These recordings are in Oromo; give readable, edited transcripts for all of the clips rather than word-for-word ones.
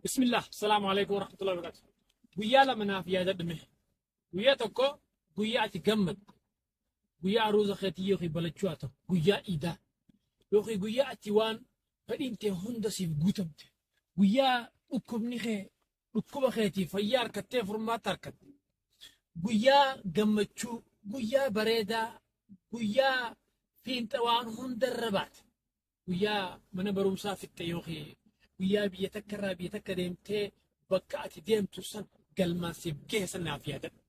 Bismillah, salaamu alaikum warahmatullahi wabarakatuh. Guyyaa lama naaf yaadadhu mee. Guyyaa tokko guyyaa ati gammadde. Guyyaa aruuza keetii yookiin balachuu haa ta'u, guyyaa iidaa yookiin guyyaa ati waan fedhiin tee hunda siif guutamte. Guyyaa dhukkubni kee dhukkuba keetii fayyaa harkattee furmaata harkatte. Guyyaa gammachuu, guyyaa bareedaa, guyyaa fiinxa waan hundarra baate. Guyyaa mana barumsaa fixxe yookiin guyyaa biyya takka irraa biyya takka deemtee bakka ati deemtu san galmaan siif gahe san naaf yaadadhu.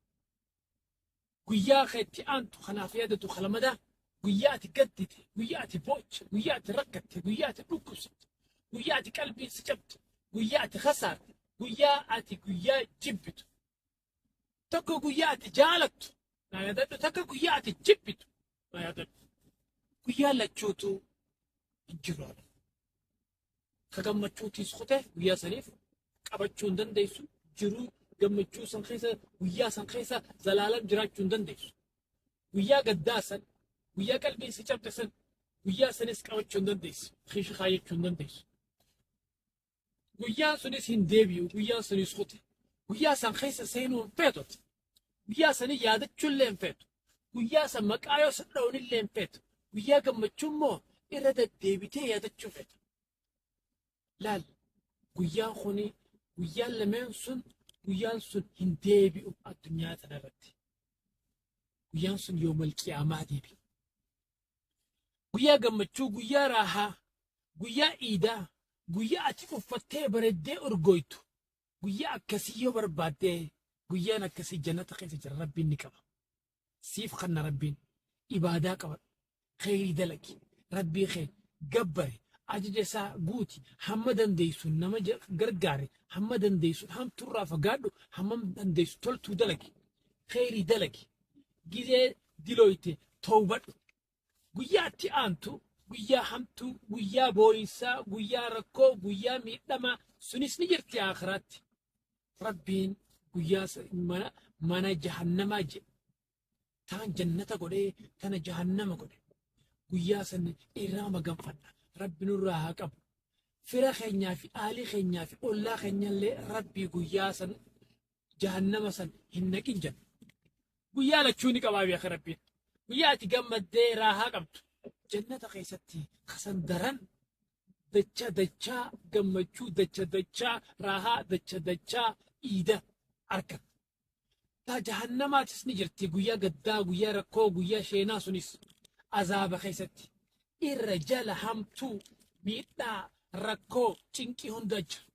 Guyyaa kee itti aantu kanaaf yaadatu kalamadaa guyyaa ati gaddite, guyyaa ati booche, guyyaa ati rakkatte, guyyaa ati dhukkubsatte, guyyaa ati qalbiin si cabde, guyyaa ati kasaarte, guyyaa ati guyyaa jibbitu. Tokko guyyaa ati jaalattu naa yaadadhu, takka guyyaa ati jibbitu naa yaadadhu. Guyyaa lachuutu hin jiru. Ka gammachuutiis kute guyyaa saniif qabachuu hin dandeessu. Jiruu gammachuu san keessa guyyaa san keessa zalaalam jiraachuu hin dandeessu. Guyyaa gaddaa san, guyyaa qalbiin si cabde san, guyyaa sanis qabachuu hin dandeessu. Kiisha kaayyachuu hin dandeessu. Guyyaan sunis hin deebi'u, guyyaan sunis kute. Guyyaa san keessa seenuu hin feetu ati. Guyyaa sanii yaadachuullee hin feetu. Guyyaa san maqaa yoo san dha'uunillee hin feetu. Guyyaa gammachuu immoo irra deddeebitee yaadachuu feeta. Laal, guyyaan kuni guyyaan lameen sun guyyaan sun hin deebi'u addunyaa tanarratti. Guyyaan sun yoomal qiyaamaa deebi'a. Guyyaa gammachuu, guyyaa raahaa, guyyaa iidaa, guyyaa ati uffattee bareeddee urgooytu, guyyaa akkasii yoo barbaaddee guyyaan akkasii jannata keessa jira Rabbiin ni qaba. Siif kanna Rabbiin ibaadaa qabadhu, kheyrii dalagi, Rabbii kee gabbari, ajaja isaa guuti, hamma dandeessu nama gargaari, hamma dandeessu hamtuurraa fagaadhu, hamma dandeessu toltuu dalagi, kheyrii dalagi. Gizee dilooyte towbadhu. Guyyaa itti aantu guyyaa hamtuu, guyyaa booyinsaa, guyyaa rakkoo, guyyaa miidhamaa sunis ni jirti aakhiraatti. Rabbiin guyyaa mana, mana jahannamaa jedhe. Taan jannata godhee tana jahannama godhe. Guyyaa san irraa maganfanna. Rabbi nurraa haa qabu. Fira keenyaa fi aalii keenyaa fi ollaa keenyallee Rabbii guyyaa san jahannama san hin naqin jenna. Guyyaa lachuu ni qabaa beeka Rabbiin. Guyyaa ati gammaddee raahaa qabdu jannata keessatti kasan daran dacha dachaa gammachuu dacha dachaa raahaa dacha dachaa iida argatta. Taa jahannamaatis ni jirti guyyaa gaddaa guyyaa rakkoo guyyaa sheenaa sunis azaaba keessatti irra jala hamtuu miidhaa rakkoo cinqii hunda jira.